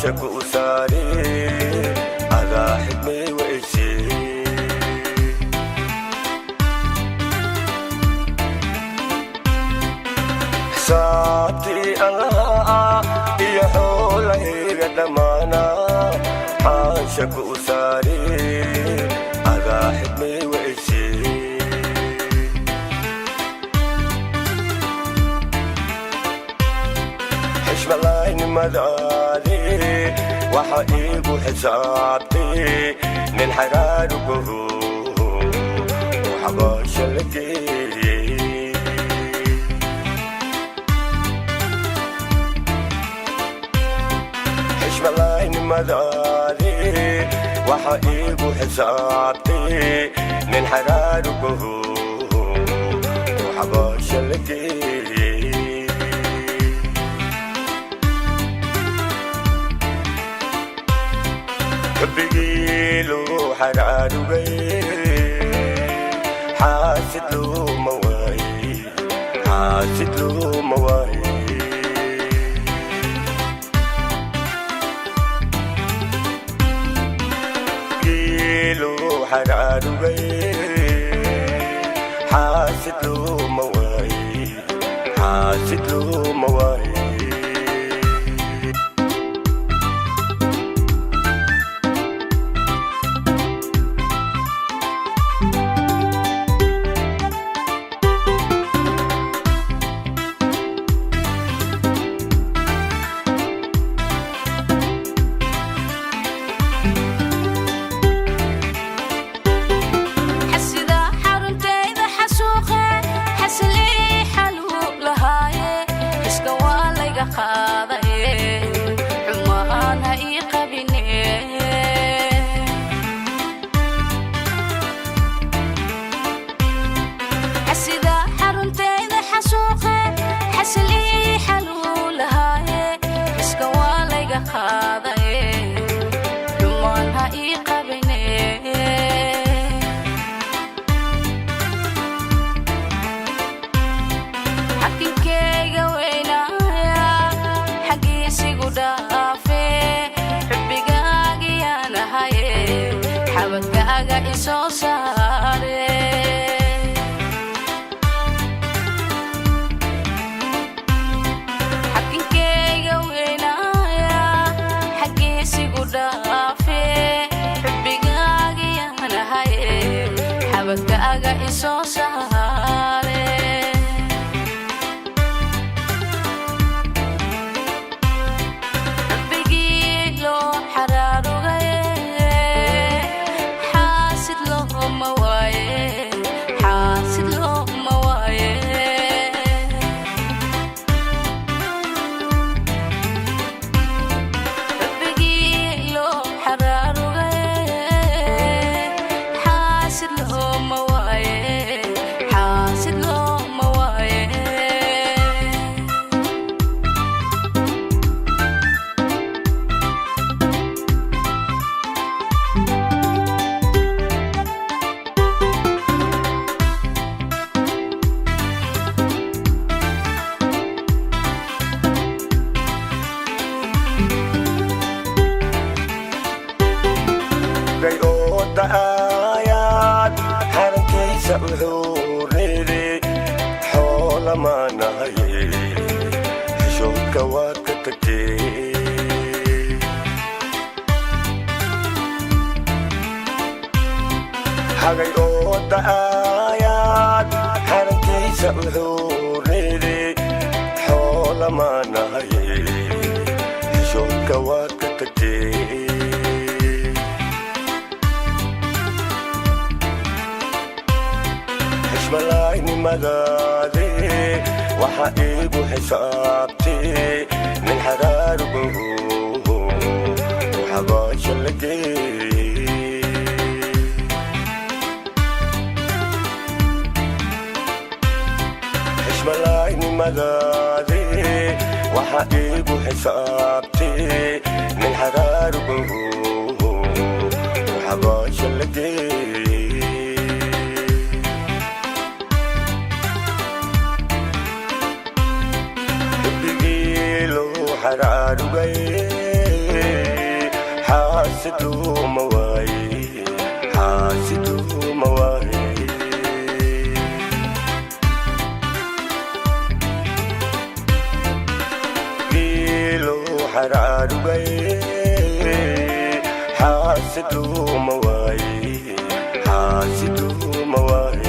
Xaansha ku saari adaa xidmay weyse. Xisaabtii allaha iyo xoolahayga dhammaana xaansha ku saari adaa xidmay weyse. Xishmalaynimadaadi waxa iigu xisaabtay nin xaraarugaho xabaasha la geeyey. Xishmalaynimadaadi waxa iigu xisaabtay nin xaraarugaho xabaasha la geeyey. Xubbigii loo xaraarugay xaasid looma waaye, xaasid looma waaye. Loo xaraarugay xaasid looma waaye, xaasid looma waaye. Xasida xaruntayda xasuuqe xasilii xaluu lahaaye iska waa layga qaadaye xumaan ha ii qabine. Xasida xaruntayda xasuuqe xasilii xaluu lahaaye iska waa layga qaadaye xumaan ha ii qabine. Xakinkeyga weynaaya xaggiisigu dhaafe xubbigaagiyaan ahaye xabadkaaga isoo saare. Xakinkeyga weynaaya xaggiisigu dhaafe xubbigaagiyaan ahaye xabadkaaga isoo saare. Xubbigii loo xaraarugaye xaasid looma waaye, xaasid looma waaye. Xubbigii loo xaraarugaye xaasid looma waaye, xaasid looma waaye. Gay oo da'aayaad xarankiisa wuxuu reeday xoolamaanahaye xishoodka waad ka tagtee. Hagay oo da'aayaad xarankiisa wuxuu reeday xoolamaanahaye xishoodka waad ka tagtee. Xishmalaynimadaadi waxa iigu xisaabtay nin xaraarugaho xabaasha la geeyey. Xishmalaynimadaadi waxa iigu xisaabtay nin xaraarugaho xabaasha la geeyey. Xubbigii loo xaraarugay. Xaasid looma waaye, xaasid looma waaye. Geelo xaraarugay, xaasid looma waaye, xaasid looma waaye.